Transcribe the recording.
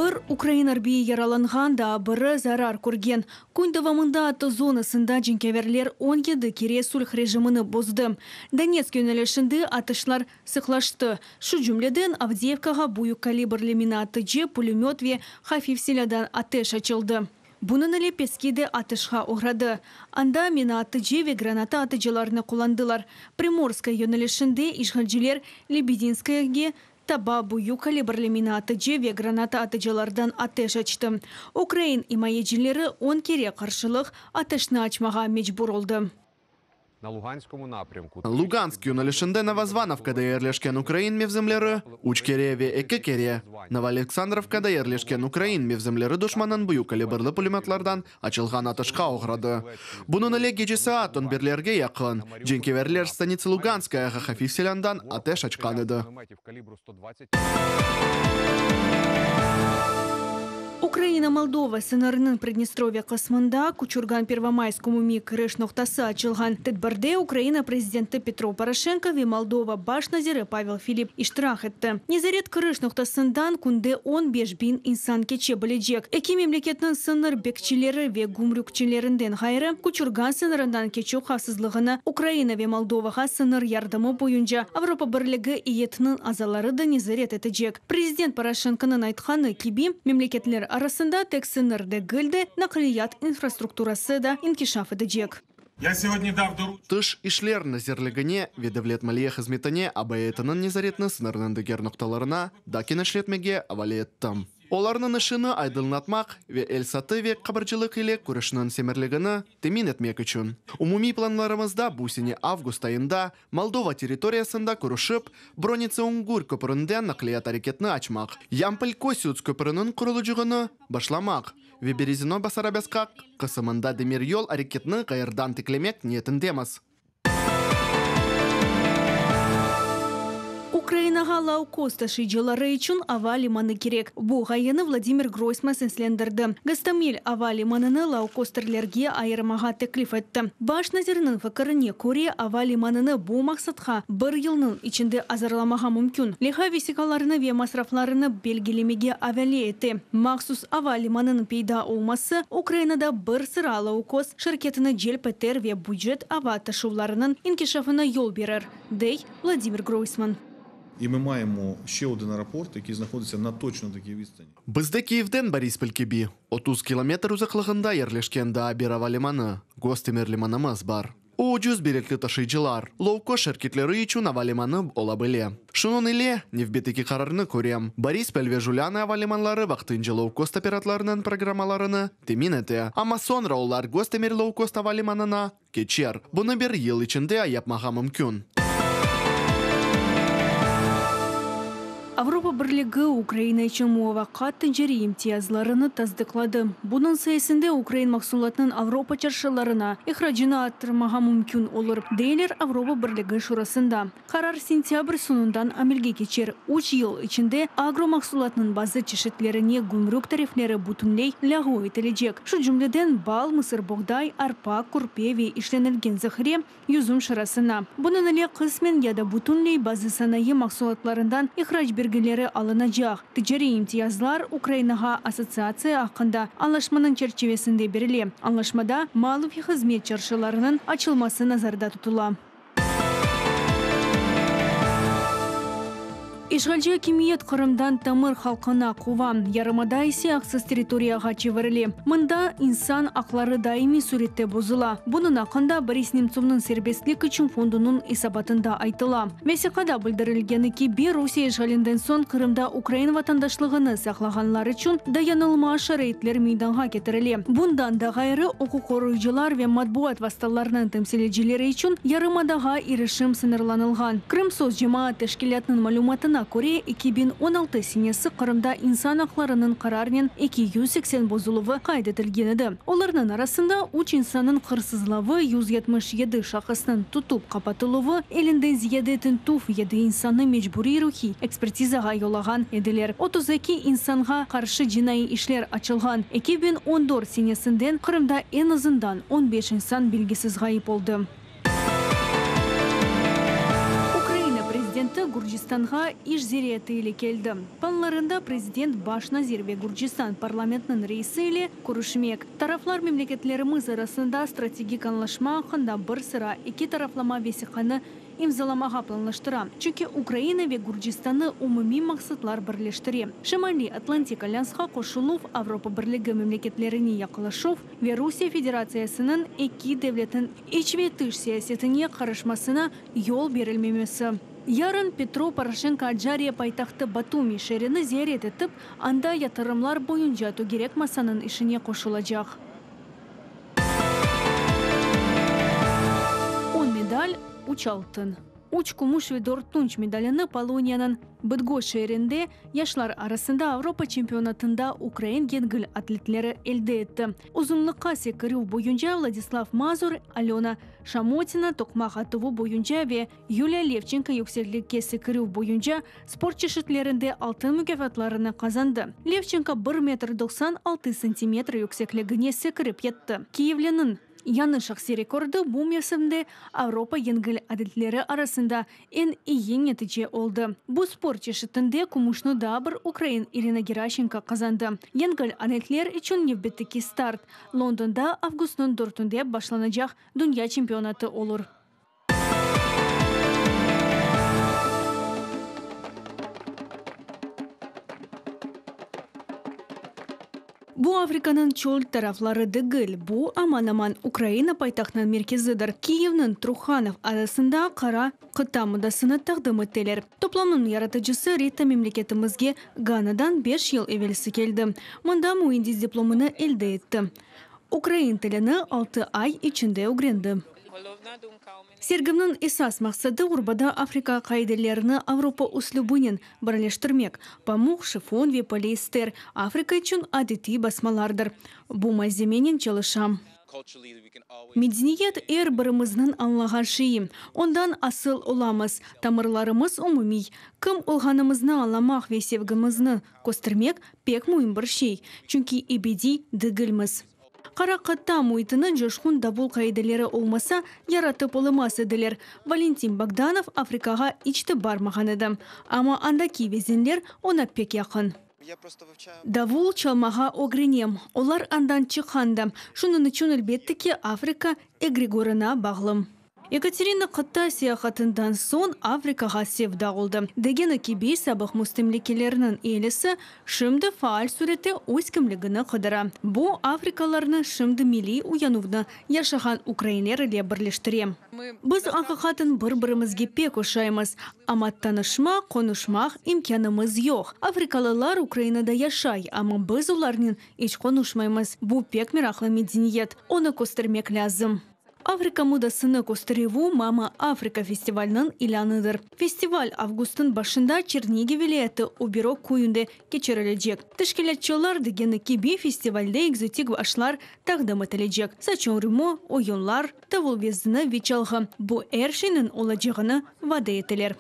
Bir ukrain arbiyi yaralanğan, daa biri zarar körgen. Kün devamında ATO zonasında cenkâverler 17 kere sulh rejimini bozdı. Donetsk yönelişinde atışlar sıqlaştı. Şu cümleden, Avdiyevkağa büyük kalibrli minaatıcı, pülemöt ve hafif silâdan ateş açıldı. Bunıñ ile Peski de atışqa oğradı. Anda minaatıcı ve granata atıcılarnı qullandılar. Primorskaya yönelişinde işğalciler Lebedinskoyege taba büyük kalibrli minaatıcı ve granata atıcılardan ateş açtı. Ukrain imayecileri on kere qarşılıq ateşni açmağa mecbur oldı. Lugansk yönelişinde Novozvanovkada yerleşken ukrain mevzimleri üç kere ve eki kere Novoaleksandrovkada yerleşken ukrain mevzimleri duşmannıñ büyük kalibrli pulemötlardan açılğan atışqa oğradı. Bunıñ ile gece saat on birlerge yaqın cenkâverler Stanitsa Luganskayağa hafif silândan ateş açqan edi. Ukraina-Moldova sıñırınıñ Pridnestrovye qısmında Kuçurgan-Pervomaysk umumiy kiriş noqtası açılğan. Tedbirde Ukraina prezidenti Petro Poroşenko ve Moldova baş naziri Pavel Filip iştirak etti. Nezaret kiriş noqtasından künde 15 biñ insan keçe bilecek. Eki memleketniñ sıñır bekçileri ve gümrükçilerinden ğayrı, Kuçurgan sıñırından keçüv havfsızlığını Ukraina ve Moldovağa sıñır yardımı boyunca Avropa Birligi eyyetiniñ azaları da nezaret etecek. Prezident Poroşenkonıñ aytqanı kibi, memleketler arasında tek sıñır degil de, naqliyat infrastrukturası da inkişaf etecek. Я сегодня дав доручение. Tış işler nazirligine ve Devlet maliye hızmetine AB eyyetiniñ nezaretini sıñırnıñ diger noqtalarına da kenişletmege avale ettim. Olarnıñ işini aydınlatmaq ve el-satı ve qabarcılıq ile küreşniñ semerligini temin etmek içün. Umumiy planlarımızda bu sene avgust ayında Moldova territoriyasında körüşip, Bronitsa-Ungur köpründen naqliyat areketini açmaq, Yampol-Kosüts köprüniñ qurulıcığını başlamaq ve Berezino-Basarabâska qısımında demiryol areketini ğayrıdan tiklemek niyetindemiz. Ukrainağa loukost taşıyıcıları içün ava limanı kerek. Bu ğayeni Vladimir Groysman seslendirdi. Gostomel ava limanını loukosterlerge ayırmağa teklif etti. Baş nazirniñ fikirine köre, ava limanını bu maqsatqa bir yılnıñ içinde azırlamağa mümkün. Leyha vesiqalarını ve masraflarını belgilemege avale ete. Mahsus ava limanınıñ peyda olması Ukrainada bir sıra loukost şirketini celp eter ve bücet ava taşuvlarınıñ inkişafına yol berir, dey Vladimir Groysman. І ми маємо ще один аеропорт, який знаходиться на точно такій відстані. Bizde Kiyevden Borispol kibi 30 kilometr uzaqlığında yerleşken daa bir ava limanı, Gostomel limanımız bar. O, ucuz biletli taşıyıcılar, loukost şirketleri içün ava limanı ola bile. Şunıñ ile nevbetteki qararnı körem. Borispol ve Julânı ava limanları vaqtınca loukost operatorlarınıñ programmalarını temin ete. Amma soñra olar Gostomel loukost ava limanına keçer. Bunı bir yıl içinde yapmağa mümkün. Avropa Birligi Ukraina içün muvaqqat ticariy imtiyazlarını tasdıqladı. Bunıñ sayesinde ukrain mahsulatınıñ Avropa çarşılarına ihracını arttırmağa mümkün olur, deyler Avropa Birligi Şurasında. Qarar sentâbr soñundan amelge keçer. 3 yıl içinde agro mahsulatınıñ bazı çeşitlerine gümrük tarifleri bütünley lâğu etilecek. Şu cümleden bal, mısırboğday, arpa, kürpe ve işlenilgen zahire, yüzüm şırasına. Bunıñ ile qısmen ya da bütünley bazı sanayı mahsulatlarından ihrac bergileri alınacaq. Ticariy imtiyazlar Ukrainağa assotsiatsiya aqqında añlaşmanıñ çerçivesinde berile. Añlaşmada mal ve hızmet çarşılarınıñ açılması nazarda tutula. İşğalci akimiyet Qırımdan tamır halqını quva, yarımada ise aqsız territoriyağa çevirile. Mında insan aqları daimiy sürette bozula. Bunıñ aqqında Boris Nemtsovnıñ Serbestlik içün fondunıñ esabatında aytıla. Vesiqada bildirilgeni kibi, Rusiye işğalinden soñ Qırımda ukrain vatandaşlığını saqlağanlar içün dayanılmaz şaraitler meydanğa ketirile. Bundan da ğayrı, uquq qoruyıcılar ve matbuat vastalarınıñ temsilcileri içün yarımadağa irişim sıñırlanılğan. Krımsos cemaat teşkilâtınıñ malümatına köre, 2016 senesi Qırımda insan aqlarınıñ qararnen 280 bozuluvı qayd etilgen edi. Olarnıñ arasında üç insannıñ hırsızlavı, 177 şahısnıñ tutıp qapatıluvı, 50-den ziyade tintüv, yedi insannı mecburiy ruhiy ekspertizağa yollağan ediler. 32 insanğa qarşı cinaiy işler açılğan. 2014 senesinden Qırımda eñ azından 15 insan belgisiz ğayıp oldı. Ukraina prezidenti Gürcistan. Gürcistanğa iş ziyareti ile keldi. Planlarında prezident, baş nazir ve Gürcistan parlamentiniñ reisi ile körüşmek. Taraflar memleketlerimiz arasında strategik añlaşma aqqında bir sıra eki taraflama vesiqanı imzalamağa planlaştıra, çünki Ukraina ve Gürcistannı umumiy maqsatlar birleştire, Şimaliy Atlantik alyansqa qoşuluv, Avropa Birligi memleketlerine yaqlaşuv ve Rusiye Federatsiyasınıñ eki devletniñ iç ve tış siyasetine qarışmasına yol berilmemesi. Yarın Petro Poroşenko Acariya paytahtı Batumi şeerini ziyaret etip, anda yatırımlar boyunca tögerek masanıñ işine qoşulacaq. On medal, üç altın, üç kümüş ve dört tunç medalini Poloniyanıñ Bıdgoş şeerinde yaşlar arasında Avropa çempionatında ukrain yengil atletleri elde etti. Uzunlıqqa sekirüv boyunca Vladislav Mazur, Alöna Şamotina toqmaq atuvı boyunca ve Yuliya Levçenko yükseklikke sekirüv boyunca sport çeşitlerinde altın mukâfatlarını qazandı. Levçenko bir metr 96 santimetr yüksekligine sekirip yetti. Kiyevliniñ yañı şahsiy rekordı bu mevsimde Avropa yengil atletleri arasında eñ eyi netice oldı. Bu sport çeşitinde kümüşni daa bir ukrain İrina Geraşenko qazandı. Yengil atletler içün nevbetteki start, Londonda avgustnıñ dörtünde başlanacaq dünya çempionatı olur. Bu Afrikanıñ çöl tarafları degil, bu aman-aman Ukraina paytahtınıñ merkezidir, Kiyevniñ Truhanov adasında qara qıta modasını taqdim eteler. Toplamnıñ yaratıcısı Rita memleketimizge Ganadan beş yıl evelsi keldi. Mında müendis diplomını elde etti. Ukrain tilini altı ay içinde ögrendi. Sergimniñ esas maqsadı, urbada Afrika qaidelerini Avropa üslübinen birleştirmek. Pamuq, şifon ve poliester, Afrika içün adetiy basmalardır. Bu malzemenen çalışam. Medeniyet, er birimizniñ añlağan şeyi. Ondan asıl olamız. Tamırlarımız umumiy. Kim olğanımıznı añlamaq ve sevgimizni köstermek pek müim bir şey, çünki ebediy degilmiz. Qara qıta müitini coşqun davul qaideleri olmasa, yaratıp olamaz ediler. Valentin Bogdanov Afrikağa iç te barmağan edi, amma andaki vezinler oña pek yaqın. Davul çalmağa ögrenem, olar andan çıqqan da, şunıñ içün, elbette ki, Afrika egregorına bağlım. Yekaterina qıta seyahatından soñ Afrikağa sevda oldı. Degeni kibi, sabıq müstemlekelerniñ ealisi şimdi faal sürette öz kimligini qıdıra. Bu, afrikalılarnı şimdi milliy uyanuvnı yaşağan ukrainler ile birleştire. Biz aqiqaten bir-birimizge pek oşaymız, amma tanışmaq, qonuşmaq imkânımız yoq. Afrikalılar Ukrainada yaşay, amma biz olarnen iç qonuşmaymız. Bu pek meraqlı medeniyet, onı köstermek lâzim. Afrika modasını kösterüvi Mama Afrika festivaliniñ ilânıdır. Festival avgustnıñ başında Çernigiv vilâyeti Obirog köyünde keçirilecek. Teşkilâtçılar degeni kibi, festivalde ekzotik aşlar taqdim etilecek, saç örümi, oyunlar, davul vezini ve çalğı, bu er şeyniñ olacağını vade eteler.